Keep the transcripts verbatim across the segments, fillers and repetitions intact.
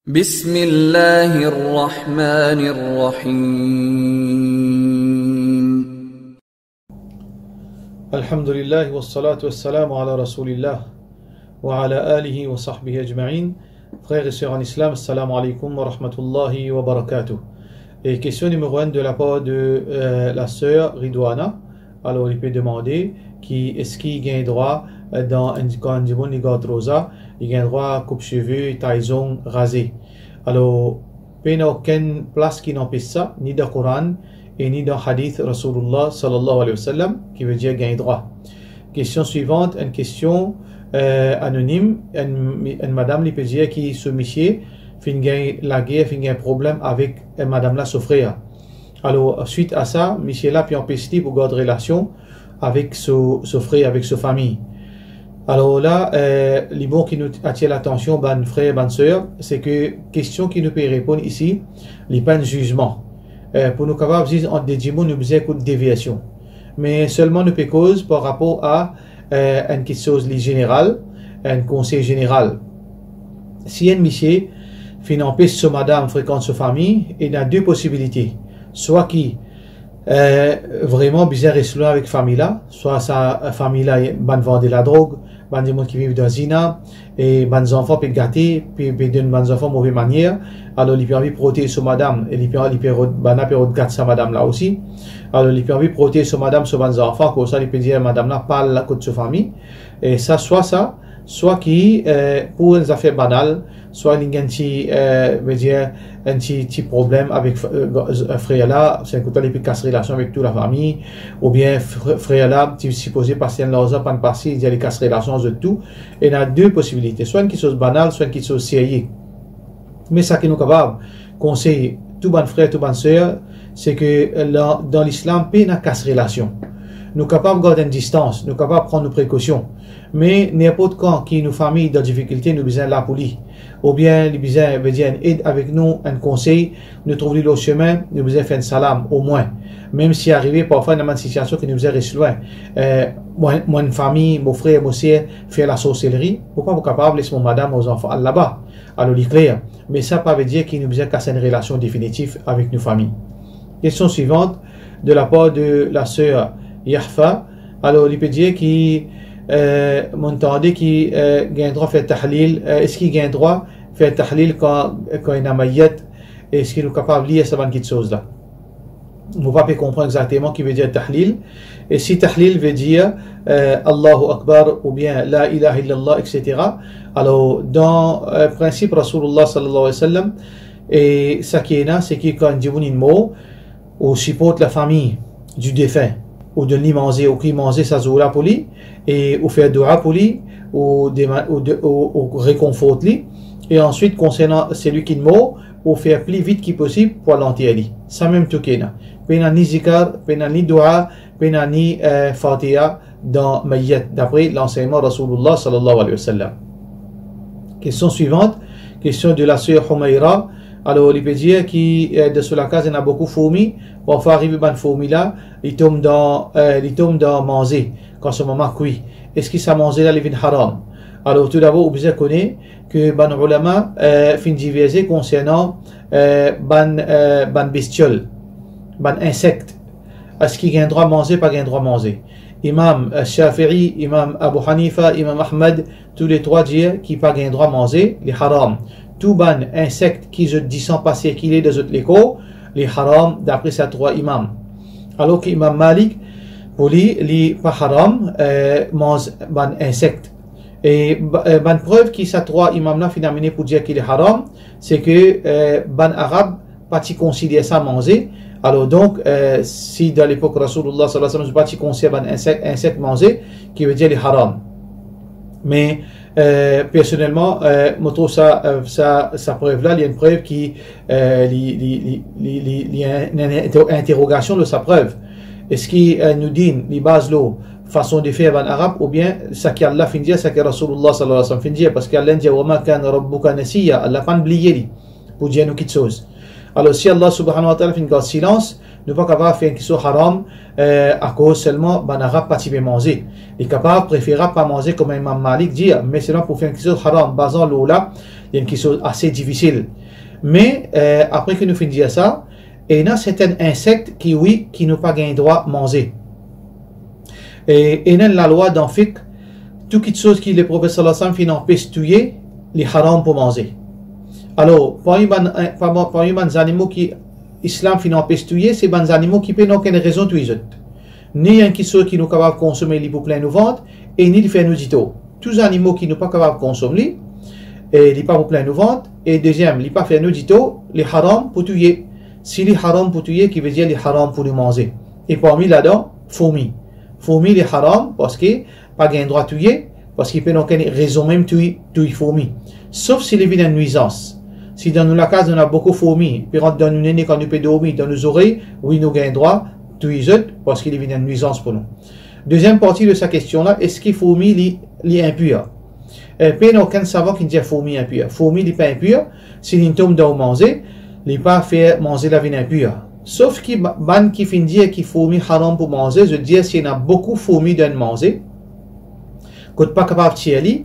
بسم الله الرحمن الرحيم. الحمد لله والصلاة والسلام على رسول الله وعلى آله وصحبه أجمعين. Frères et sœurs en islam, السلام عليكم ورحمة الله وبركاته. E kestion nimero enn de lapar de, euh, la sœur Ridwana. Alor, li pe demande ki eski gagn drwa, euh, dan enn, kan enn dimoun li gard roza, li gagn drwa koup seve, tay zong, raze. Alor, pena okenn plas ki inn anpes sa, ni dan Koran e ni dan hadith Rasoulillah sallallahu alayhi wa sallam, ki vedir gagn drwa. Kestion swivant, enn kestion, euh, anonim, enn, enn madam li pe dir ki so misie finn gagn lager, finn gagn problem avek, euh, madam la so frer. Alor, swit a sa, misie la pe anpes li pou gard relasion avek so, so frer, avek so fami. Alor la, euh, li bon ki nou atir latansion bann frer, bann ser, se ke kestion ki nou pe reponn isi, li pa enn zizman. Euh, pou nou kapav ziz ant de dimoun, nou bizin ekout de version. Me selman nou pe koz par rapor a, euh, enn kiksoz li zeneral, enn konsey zeneral. Si enn misie finn anpes so madam frekant so fami, ena de posibilite. Swa ki, euh, vreman bizin res lwin avek fami la, swa sa, euh, fami la, bann vander ladrog, bann dimoun ki viv dan zina, e bann zanfan pe gate, pe, pe donn bann zanfan move manier. Alor, li pe anvi protez so madam, e li pe, li pe rod, bann la pe rod gat sa madam la osi. Alor, li pe anvi protez so madam, so bann zanfan, koumsa li pe dir madam la, pa al kot so fami. E sa, swa sa, swa ki, euh, pou enn zafer banal, swa li gagn ti, euh, vedir, enn ti, ti problem avek, euh, frer la, se koumsa li pe kas relasion avek tou lafami, oubien fr-, frer la ti sipoze pas enn larzan, pa'nn pase, li dir li kas relasion zot tou. Ena de posibilite, swa enn kiksoz banal, swa enn kiksoz serye. Me sa ki nou kapav konsey tou bann frer, tou bann ser, se ke, euh, la, dan Lislam, pena kas relasion. Nou kapav gard enn distans, nou kapav pran nou prekosion. Me ninport kan ki nou fami dan difikilte, nou bizin la pou li. Oubien li bizin, vedir enn ed avek nou, enn konsey, nou trouv li lor sime, nou bizin fer enn salam, omwin. Mem si arive, parfwa, ena bann sitiasion ki nou bizin res lwin. Euh, mo, mo enn fami, mo frer, mo ser fer lasorselri, mo pa pou kapav les mo madam, mo zanfan al laba. Alor, li kler. Me sa pa vedir ki nou bizin kas enn relasion definitif avek nou fami. Kestion swivant, de lapar de la ser Yahfa. Alor, li pe dir ki, euh, mo'nn tande ki, euh, gagn drwa fer tahlil, euh, eski gagn drwa fer tahlil kan, kan ena mayet, eski nou kapav lir sa bann kiksoz la? Mo pa pe konpran exakteman ki vedir tahlil. E si tahlil vedir, euh, Allahu Akbar oubien La ilaha illallah, et cetera. Alor, dan, euh, prinsip Rasoulillah sallallahu alayhi wa sallam, e sa ki ena, se ki kan dimoun inn mor, ou siport lafami di defin, ou donn li manze, ou kwi manze sa zour la pou li, e ou fer doua pou li, ou dema-, ou de-, ou, ou rekonfort li, e answit, konsernan selwi ki mor, ou fer pli vit ki posib pou al anter li. Samem tou ki ena. Pena ni zikar, pena ni doua, pena ni, euh, Fatiha dan mayet, dapre lansegnman Rasoulillah sallallahu alayhi wa sallam. Kestion swivant, kestion de la ser Humaira. Alor, li pe dir ki, euh, dan so lakaz, ena boukou fourmi. Parfwa, arive bann fourmi la, li tom dan, euh, li tom dan manze, kan so mama kwi. Eski sa manze la, li vinn haram? Alor, toudabor, ou bizin kone ki bann oulama, euh, finn diverze konsernan, euh, bann, euh, bann bestiol, bann insek. Eski gagn drwa manze, pa gagn drwa manze? Imam, euh, Shafi'i, Imam Abu Hanifa, Imam Ahmad, touletrwa dir ki pa gagn drwa manze, li haram. Tou bann insek ki zot disan pa sirkile dan zot lekor, li haram dapre sa trwa imam. Alor ki Imam Malik, pou li, li pa haram, euh, manz bann insek. E ba-, euh, bann prev ki sa trwa imam la finn amene pou dir ki li haram, se ke, euh, bann Arab pa ti konsider sa manze. Alor donk, euh, si dan lepok Rasoulillah sallallahu alayhi wa sallam, pa ti konsider bann insek, insek manze, ki vedir li haram. Me, euh, personelman, euh, mo trouv sa, euh, sa, sa prev la, li enn prev ki, euh, li, li, li enn, enn inter-, interogasion lor sa prev. Eski, euh, nou dinn, li baz lor fason de fer bann Arab, oubien sa ki Allah finn dir, sa ki Rasoulillah sallallahu alayhi wa sallam finn dir? Parski Allah dir, "Wa ma kana rabbuka nasiya", Allah pa'nn bliye li pou dir nou kiksoz. Alor, si Allah subhanahu wa ta'ala finn gard silans, Nou pa kapav fer enn kiksoz haram, eh, akoz selman bann Arab pa ti pe manze. Li kapav preferab pa manze kouma Imam Malik dir, me selman pou fer enn kiksoz haram, bazan lor la, li enn kiksoz ase difisil. Me, eh, apre ki nou finn dir sa, ena sertin insek ki, wi, ki nou pa gagn drwa manze. E ena enn lalwa dan fik, tou kiksoz ki Leprofet sallallahu alayhi wa sallam finn anpes touye, li haram pou manze. Alor, parmi bann, parmi, parmi bann zanimo ki Islam finn anpes touye, se bann zanimo ki pena okenn rezon touy zot. Ni enn kiksoz ki nou kapav konsome li pou plin nou vant, e ni li fer nou ditor. Tou zanimo ki nou pa kapav konsom li, e li pa pou plin nou vant, e deziem, li pa fer nou ditor, li haram pou touye. Si li haram pou touye, ki vedir li haram pou nou manze. E parmi ladan, fourmi. Fourmi, li haram, parski pa gagn drwa touye, parski pena okenn rezon mem touy, touy fourmi. Sof si li vinn enn nwizans. Si dan nou lakaz nou ena boukou fourmi, pe rant dan nou nene kan nou pe dormi, dan nou zorey, wi, nou gagn drwa touy zot, parski li vinn enn nwizans pou nou. Deziem parti de sa kestion la, eski fourmi li, li inpir? Eh, pena okenn savan ki dir fourmi inpir. Fourmi li pa inpir, si li tom dan ou manze, li pa fer manze la vinn inpir. Sof ki ba-, bann ki finn dir ki fourmi haram pou manze, zot dir si ena boukou fourmi dan enn manze, kot pa kapav tir li,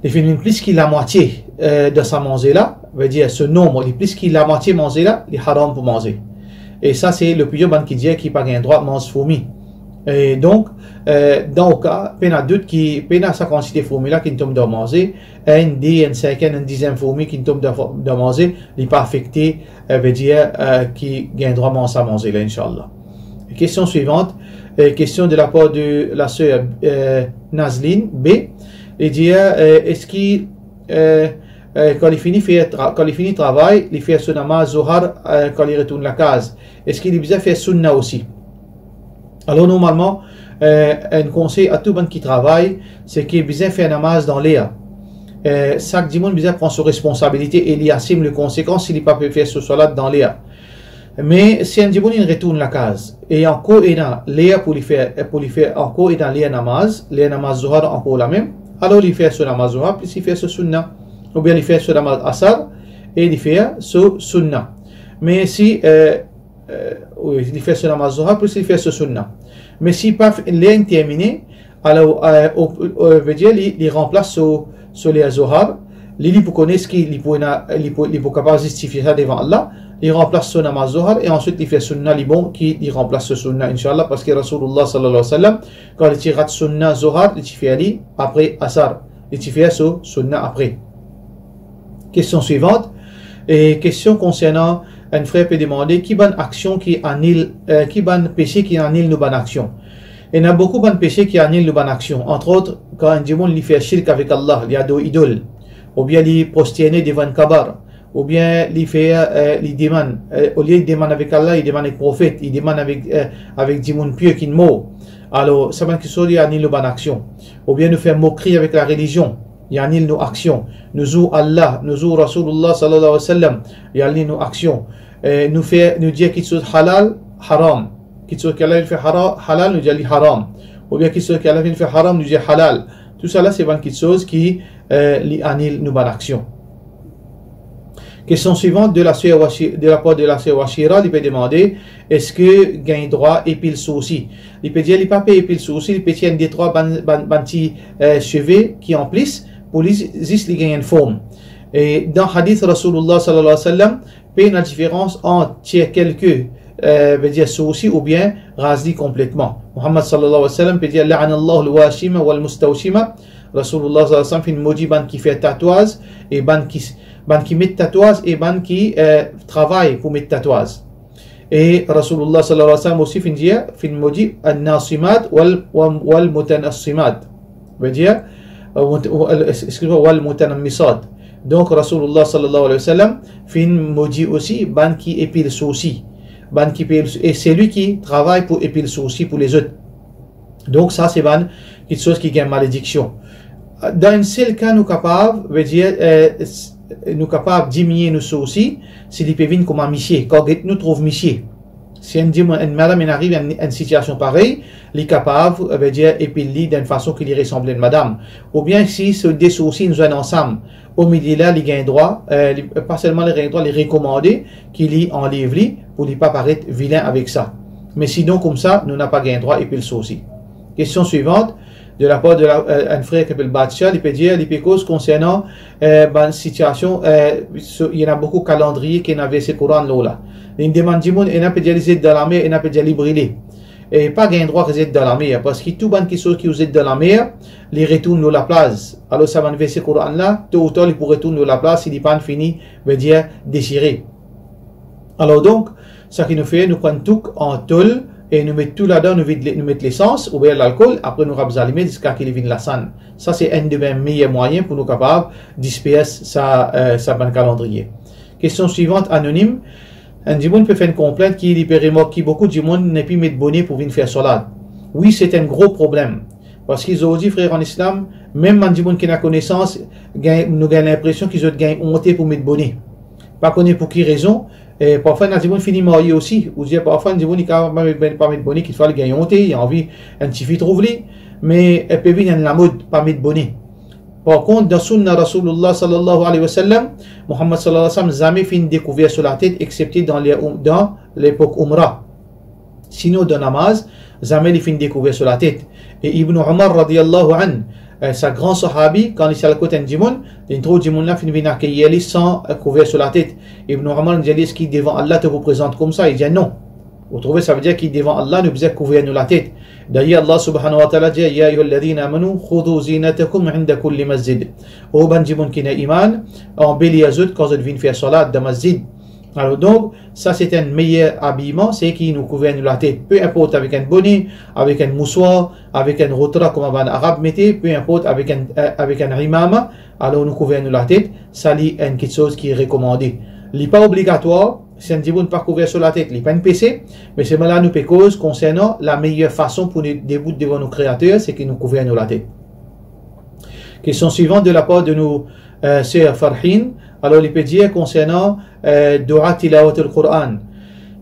li finn vinn plis ki lamwatie, eh, dan sa manze la, vedir so nonb li plis ki lamwatie manze la, li haram pou manze. E sa se lopinion bann ki dir ki pa gagn drwa manz fourmi. E donk, eh, dan ou ka, pena dout ki, pena sa kantite fourmi la ki tom dan manze, enn, de, enn sinkenn, enn diziem fourmi ki tom dan, dan manze, li pa afekte, eh, vedir, eh, ki gagn drwa manz sa manze la, inshallah. Kestion swivant, eh, kestion de lapar de la ser, eh, Nazline B. Li dir, eh, eski, eh, eh, kan li fini fer tra-, kan li fini travay, li fer so namaz Zohar, eh, kan li retourn lakaz, eski li bizin fer sunna osi? Alor, normalman, eh, enn konsey a tou bann ki travay, se ki bizin fer namaz dan ler. Eh, sak dimoun bizin pran so responsabilite e li asim le konsekans si li pa pe fer so swalat dan ler. Me si enn dimoun inn retourn lakaz, e ankor ena ler pou li fer, pou li fer, ankor ena ler namaz, ler namaz Zohar ankor lamem, alor li fer so namaz Zohar, plis li fer so sunna, oubien li fer so namaz Asar, e li fer so sunna. Me si, eh, eh, wi, li fer so namaz Zohar, plis li fer so sunna. Me si pa f-, ler inn termine, alor, eh, o-, o-, vedir li, li ranplas so, so ler Zohar, li, li pou kone eski li pou ena, li pou, li pou kapav zistifie sa devan Allah, li ranplas so namaz Zohar e answit li fer sunna, li bon ki li ranplas so sunna, inshallah, parski Rasoulullah sallallahu alayhi wa sallam, kan li ti rat sunna Zohar, li ti fer li apre Asar, li ti fer so sunna apre. Kestion swivant, e kestion konsernan enn frer pe demande ki bann aksion ki anil, eh, ki bann pese ki anil nou bann aksion. Ena boukou bann pese ki anil nou bann aksion. Antrot, kan enn dimoun li fer shirk avek Allah, li ador idol, oubien li prosterne devan enn kabar, oubien li fer, eh, li demann, eh, olie li demann avek Allah, li demann avek profet, li demann avek, eh, avek dimoun pie ki mor. Alor, sa bann kiksoz li anil nou bann aksion. Oubien nou fer mokri avek larelizion, li anil nou aksion. Nou zour Allah, nou zour Rasoulullah sallallahu alayhi wa sallam, li anil nou aksion. Eh, nou fer, nou dir kiksoz halal, haram. Kiksoz ki Allah finn fer hara-, halal, nou dir li haram. Oubien kiksoz ki Allah finn fer haram, nou dir halal. Tousala se bann kiksoz ki, eh, li anil nou bann aksion. Kestion swivant de la ser Washi-, de lapar de la ser Washira, li pe demande, eski gagn drwa epil soursi? Li pe dir li pa pe epil soursi, li pe tir enn de trwa bann, bann, bann ti, eh, seve ki anplis, pou li zis li gagn enn form. E dan hadith Rasoulullah sallallahu alayhi wa sallam, pena diferans ant tir kelke, eh, vedir soursi oubien raz li konpletman. Muhammad sallallahu alayhi wa sallam pe dir, "La'anallahu al-washima wal-mustawshima." Rasoulullah sallallahu alayhi wa sallam finn modi bann ki fer tatwaz e bann ki, bann ki met tatwaz e bann ki, eh, travay pou met tatwaz. E Rasoulullah sallallahu alayhi wa sallam osi finn dir, finn modi an-nasimat wal, wal, wal-mutanassimat. Vedir, eh, mut-, wal, ex-, excuse-moi, wal-mutanammisat. Donk, Rasoulullah sallallahu alayhi wa sallam finn modi osi bann ki epil soursi, bann ki pe, e selwi ki travay pou epil soursi pou lezot. Donk, sa se bann kiksoz ki gagn malediksion. Dan enn sel ka, nou kapav, vedir, eh, s-, nou kapav diminie nou soursi, si li pe vinn kouma misie, kan get nou trouv misie. Si enn dimoun, enn madam, inn ariv enn, enn sitiasion parey, li kapav, vedir, epil li dan enn fason ki li resanble enn madam. Oubien si so de soursi inn zwenn ansam, omilie la, li gagn drwa, eh, li, pa selman li gagn drwa, li rekomande ki li anlev li pou li pa paret vilin avek sa. Me sinon, koumsa, nou napa gagn drwa epil soursi. Kestion swivant, de lapar de la, eh, enn frer ki apel Batsha, li pe dir, li pe koz konsernan, eh, bann sitiasion, eh, so, ena boukou kalandriye ki ena verse Koran lor la. Li demann dimoun, ena pe dir li zet dan lamer, ena pe dir li brile. E pa gagn drwa zet dan lamer, parski tou bann kiksoz ki ou zet dan lamer, li retourn lor laplaz. Alor sa bann verse Koran la, to ou tar li pou retourn lor laplaz si li pa'nn fini, vedir, desire. Alor donk, sa ki nou fer, nou pran touk an tol e nou met tou ladan, nou vid le-, nou met lesans oubien lalkol, apre nou rab zalime ziska ki li vinn lasann. Sa se enn de bann meyer mwayin pou nou kapav dispers sa, eh, sa bann kalandriye. Kestion swivant, anonim. Enn dimoun pe fer enn konplint ki li pe remark ki boukou dimoun nepli met bone pou vinn fer swalaat. Wi, se enn gro problem. Parski zordi, frer an Islam, mem bann dimoun ki ena konesans, gagn, nou gagn linpresion ki zot gagn onte pou met bone. Pa kone pou ki rezon, e parfwa ena dimoun fini marye osi, oubien parfwa enn dimoun li kapav pa met, pa met bone, kikfwa li gagn onte, li anvi enn tifi trouv li, me, eh, pe vinn enn lamod, pa met bone. Par kont, dan sounna Rasoulillah sallallahu alayhi wa sallam, Muhammad sallallahu alayhi wa sallam zame finn dekouver so latet, exepte dan le-, dan lepok Oumra. Sinon, dan namaz, zame li finn dekouver so latet. E Ibn Umar, radiyallahu anhu, eh, sa gran sahabi, kan li ti al kot enn dimoun, li trouv dimoun la finn vinn akeyir li san, eh, kouver so latet. Ibn Umar dir li, eski devan Allah to pou prezant koumsa? Li dir, non. Ou trouve, savedir ki devan Allah, nou bizin kouver nou latet. Dayer, Allah subhanahu wa ta'ala dir, "Ya ayyuhalladhina amanu, khudhu zinatakum inda kulli masjid." O bann dimoun ki ena iman, anbelir zot kan zot vinn fer swalaat dan masjid. Alor donk, sa se enn meyer abiyman, se ki nou kouver nou latet. Pe inport avek enn bone, avek enn mouswar, avek enn rotra kouma bann Arab mete, pe inport avek enn, eh, avek enn imama, alor nou kouver nou latet, sa li enn kiksoz ki rekomande. Li pa obligatwar, si enn dimoun pa kouver so latet, li pa enn pese, me selman la nou pe koz konsernan lameyer fason pou nou debout devan nou Kreater, se ki nou kouver nou latet. Kestion swivant de lapar de nou, eh, ser Farhin. Alor, li pe dir konsernan, eh, doua tilawatil Quran.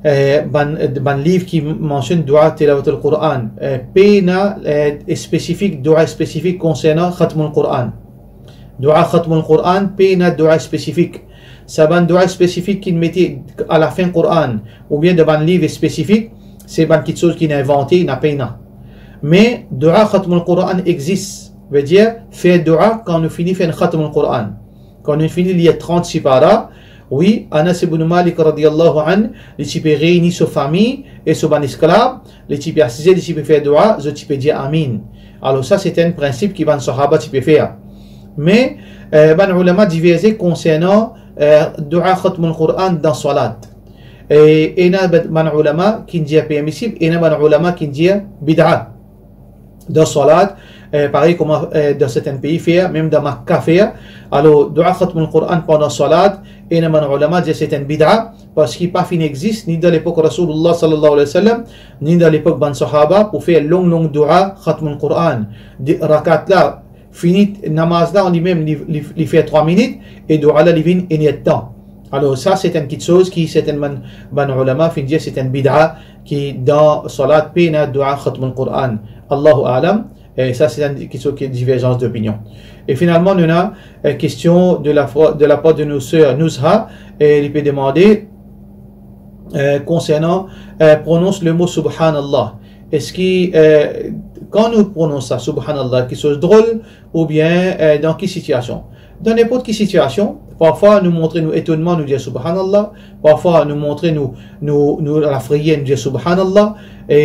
Eh, bann, bann liv ki mansionn doua tilawatil Quran. Eh, pena, eh, spesifik, doua spesifik konsernan khatmul Quran. Doua khatmul Quran, pena doua spesifik. Sa bann doua spesifik ki mete alafin Quran, oubien dan bann liv spesifik, se bann kiksoz ki inn invante, na pena. Me doua khatmul Quran exis, vedir fer doua kan nou fini fer enn khatmul Quran. Kan nou fini lir trant sipara, wi, Anas ibn Malik radiyallahu anhu, li ti pe reyni so fami e so bann esklav, li ti pe asize, li ti pe fer doua, zot ti pe dir amin. Alor sa, se enn prinsip ki bann sahaba ti pe fer. Me, eh, bann oulama diverze konsernan, eh, doua khatmul Quran dan swalaat. E ena bann oulama ki dir permisib, ena bann oulama ki dir bida. Dan swalaat, eh, parey kouma, eh, dan sertin pei fer, mem dan Makka fer. Alor, doua khatmul Quran pandan swalaat, ena bann oulama dir se enn bida, parski pa finn exis ni dan lepok Rasoulillah sallallahu alayhi wa sallam, ni dan lepok bann sahaba pou fer long, long doua khatmul Quran. De rakat la, fini namaz la an limem, li, li, li fer trwa minit, e doua la, li vinn enn er-d-tan. Alor, sa, se enn kiksoz ki sertin bann, bann oulama finn dir se enn bida, ki dan swalaat pena doua khatmul Quran. Allahu a'lam. E sa, se enn kiksoz ki diverzans dopinion. E finalman, nou ena, eh, kestion de la fo-, de lapar de nou ser Nuzha, e li pe demande, eh, konsernan, eh, pronons lemo Subhanallah. Eski, eh, kan nou pronons sa, Subhanallah, kiksoz drol, oubien, eh, dan ki sitiasion? Dan ninport ki sitiasion, parfwa nou montre nou etonnman, nou dir Subhanallah, parfwa nou montre nou, nou, nou lafreyer, nou dir Subhanallah, e,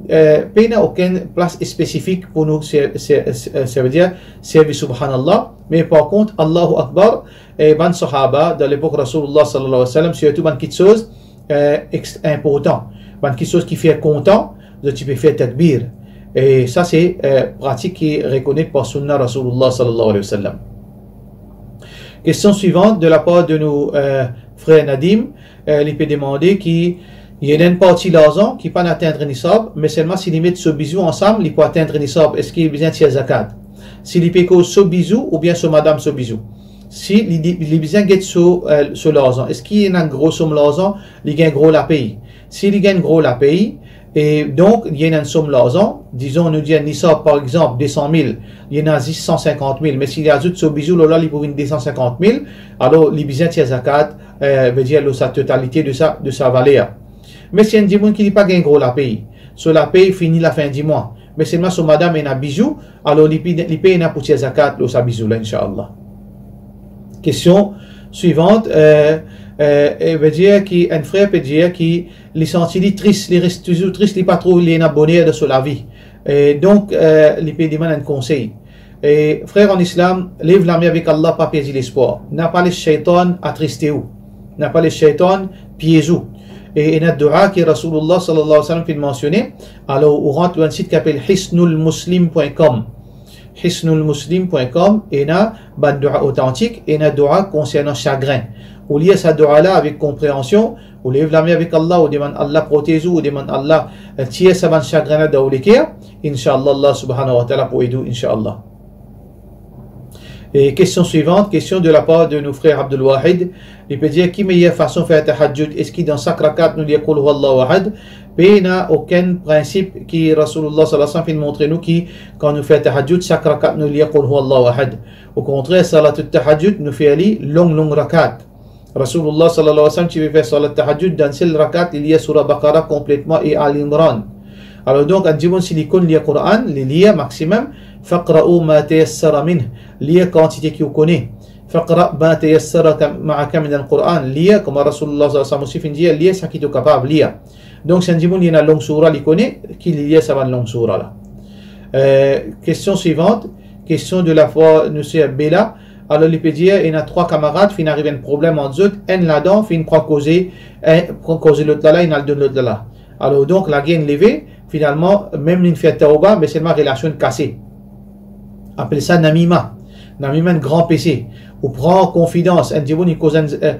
eh, pena okenn plas spesifik pou nou se-, se-, se-, savedir servi Subhanallah, me par kont, Allahu Akbar, e bann sahaba, dan lepok Rasoulillah sallallahu alayhi wa sallam, sirtou bann kiksoz, eh, ex-, inportan. Bann kiksoz ki fer kontan, zot ti pe fer takbir. E sa se, eh, pratik ki rekonet par sounna Rasoulillah sallallahu alayhi wa sallam. Kestion swivant de lapar de nou, eh, frer Nadim, eh, li pe demande ki ena enn parti larzan ki pa'nn atenn nisab, me selman si li met so bizou ansam, li pou atenn nisab. Eski li bizin tir zakat? Si li pe koz so bizou oubien so madam so bizou? Si li, li, li bizin get so, eh, so larzan. Eski ena enn gro som larzan, li gagn gro lapey? Si li gagn gro lapey, e donk li ena enn som larzan, dizon nou dir nisab par exanp de san mil, li ena zis san sinkant mil, me si li azout so bizou lor la, li pou vinn de san sinkant mil, alor li bizin tir zakat, eh, vedir lor sa totalite de sa, de sa valer. Me si enn dimoun ki li pa gagn gro lapey, so lapey fini lafin dimwa, me selman so madam ena bizou, alor li pe, li pe ena pou tir zakat lor sa bizou la, inshallah. Kestion swivant, eh, eh, eh, vedir ki enn frer pe dir ki li santi li tris, li res touzour tris, li pa trouv li ena boner dan so lavi. E donk, eh, li pe demann enn konsey. E frer an Islam, lev lame avek Allah, pa perdi lespwar. Napa les shaytan atriste ou. Napa les shaytan piez ou. E ena doua ki Rasoulullah sallallahu alayhi wa sallam finn mansione. Alor, ou rant lor enn sit ki apel hisnul muslim point com. Hisnul muslim point com, ena bann doua otantik, ena doua konsernan sagrin. Ou lir sa doua la avek konpreansion, ou lev lame avek Allah, ou demann Allah protez ou, ou demann Allah, eh, tir sa bann sagrin la dan ou leker, inshallah, Allah subhanahu wa ta'ala pou ed ou, inshallah. E kestion swivant, kestion de lapar de nou frer Abdul Wahid, li pe dir, ki meyer fason fer tahajjud? Eski dan sak rakat nou lir Qul huwallahu ahad? Pena okenn prinsip ki Rasoulullah sallallahu alayhi wa sallam finn montre nou ki kan nou fer tahajjud, sak rakat nou lir Qul huwallahu ahad. Okontrer, salatut tahajjud, nou fer li long, long rakat. Rasoulullah sallallahu alayhi wa sallam ti pe fer salat tahajjud, dan sel rakat, li lir soura Baqara konpletman e Al Imran. Alor donk, enn dimoun si li konn lir Quran, li lir maximum, faqra'u ma tayassara minh, lir kantite ki ou kone. Faqra ma tayassara ka-, ma'aka minal Quran, lir, kouma Rasoulullah sallallahu alayhi wa sallam osi finn dir, lir seki to kapav lir. Donk, si enn dimoun li ena long soura li kone, ki li lir sa bann long soura la. Eh, kestion swivant, kestion de la frer nou ser Bela. Alor, li pe dir, ena trwa kamarad, finn ariv enn problem ant zot, enn ladan finn pran koze, enn, pran koze lot la la, inn al donn lot la la. Alor, donk, lager inn leve, finalman, mem linn fer tawba, me selman relasion inn kase. Apel sa namima. Namima enn gran pese. Ou pran konfidans, enn dimoun inn koz enn, eh,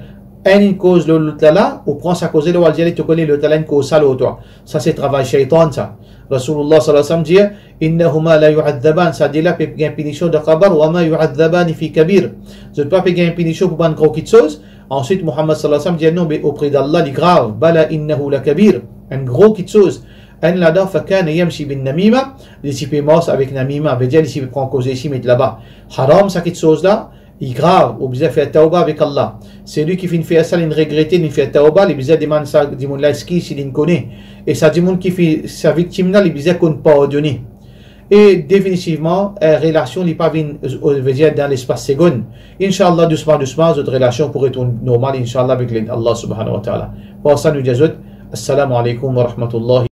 enn inn koz lor lot la la, ou pran sa koze la, ou al dir li, to kone lot la la inn koz sa lor twa. Sa se travay shaytan sa. Rasoulullah sallallahu alayhi wa sallam dir, innahuma la yu'adhaban, sa de la pe gagn pinision dan kabar, wa ma yu'adhabani fi kabir. Zot pa pe gagn pinision pou bann gro kitsoz. Answit, Muhammad sallallahu alayhi wa sallam dir, non, be opre d'Allah, li grav. Bala innahu lakabir. Enn gro kitsoz. Enn ladan, fakana yamshi bin namima, li ti pe mars avek namima, vedir li ti pe pran koze isi, met laba. Haram sa kitsoz la, li grav, ou bizin fer tawba avek Allah. Selwi ki finn fer sa, linn regrete, linn fer tawba, li bizin demann sa dimoun la eskiz si linn kone. E sa dimoun ki finn, sa viktim la, li bizin konn pardone. E definitivman, eh, relasion li pa vinn, eh, vedir dan lespas segonn. Inshallah, dousman, dousman, zot relasion pou retourn normal, inshallah, avek led Allah subhanahu wa ta'ala. Par sa, nou dir zot, assalamu alaykum wa rahmatullahi